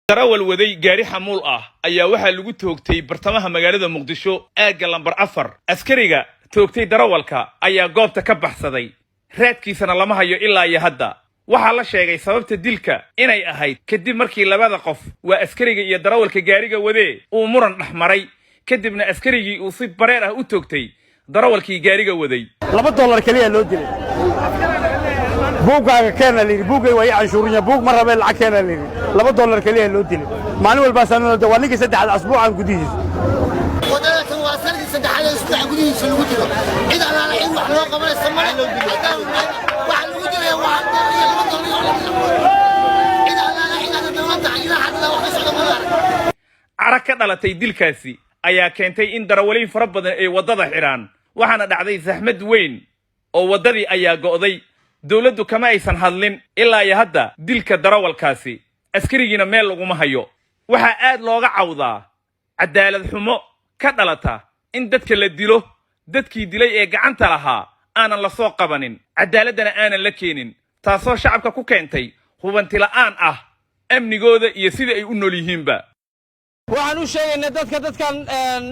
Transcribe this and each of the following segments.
Darawal waday gaari xamuul ah ayaa waxaa lagu toogtay bartamaha magaalada Muqdisho, aagga lambar 4. Askariga toogtay darawalka ayaa goobta ka baxsaday, raadkiisana lama hayo ilaa iyo hadda. Waxaa la sheegay sababta dilka inay ahayd kadib markii labada qof, waa askariga iyo darawalka gaariga wadee, uu muran dhex maray, kadibna askarigii uu si bareer ah u toogtay darawalkii gaariga waday. $2 keliya loo dilay. Buuggaaga keena layidhi. Buuggay waa ii canshuurinya, buug ma rabee, lacag keena layidhi. $2 keliya loo dilay. Maalin walbaa waa ninkii saddexaad asbuucan gudihiisa. Wadadakan waa sanadkii saddexaad ee isbuuca gudihiisa lagu dilo. Cid allaala cid wax loo qabanaysa male. Waxa lagu dilaya waa $1 iyo $2 iyo wax. Cid allaala cid alla dowladda ilaa hadda wax ka socda ma arag. Cara ka dhalatay dilkaasi ayaa keentay in darawaliin fara badan ay waddada xidhaan, waxaana dhacday saxmad weyn oo waddadii ayaa go'day. Dowladdu kama aysan hadlin ilaa iyo hadda dilka darawalkaasi, askarigiina meel laguma hayo. Waxaa aad looga cawdaa cadaalad xumo ka dhalata in dadka la dilo, dadkii dilay ee gacanta lahaa aanan la soo qabanin, cadaaladdana aanan la keenin, taasoo shacabka ku keentay hubanti la'aan ah amnigooda iyo sida ay u nool yihiinba. Waxaan u sheegaynaa dadka dadkan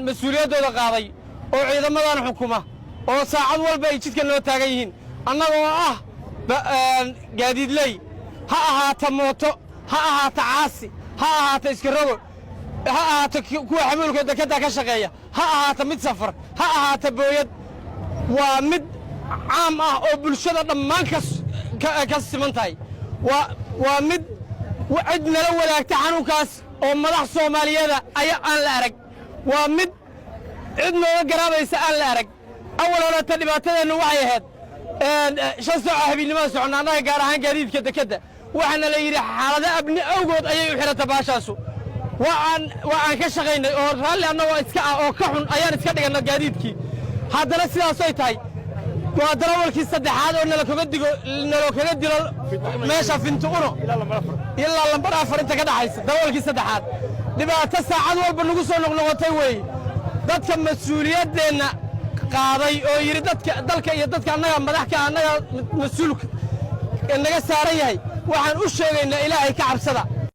mas-uuliyaddooda qaaday oo ciidamadan xukuma oo saacad walba ay jidka noo taagan yihiin, annagoo ah gaadiidley, ha ahaata mooto, ha ahaata caasi, ha ahaata iskarogo, ha ahaato kuwa xamuulka dekadda ka shaqeeya, ha ahaata mid safar, ha ahaata booyad, waa mid caam ah oo bulshada dhammaan ka siman tahay. Waa mid cid nala wadaagta xanuunkaas oo madax Soomaaliyeeda aya aan la arag. Waa mid cid nooga garaabaysa aan la arag. Awal horeta dhibaatadeennu waxay ahayd 5 saaco habeennimada soconna annaga, gaar ahaan gaadiidka dekedda. Waxaana la yidhi xaalado abni awgood ayay u xidhata baashaasu. Waa aan ka shaqaynay oo raalli annagoo iska ah oo ka xun ayaan iska dhiganna gaadiidkii. Haddana sidaasay tahay, waa darawalkii saddexaad oo nala kaga digo, naloo kaga dilo meesha Finti Uno ilaa lambar 4 inta ka dhaxaysa. Darawalkii saddexaad, dhibaato saacad walba nagu soo noqnoqotay weeye. Dadka mas-uuliyaddeenna qaaday oo yidhi dadka dalka iyo dadka annaga madax ka, annaga mas-uulka naga saaran yahay, waxaan u sheegaynaa: Ilaahay ka cabsada.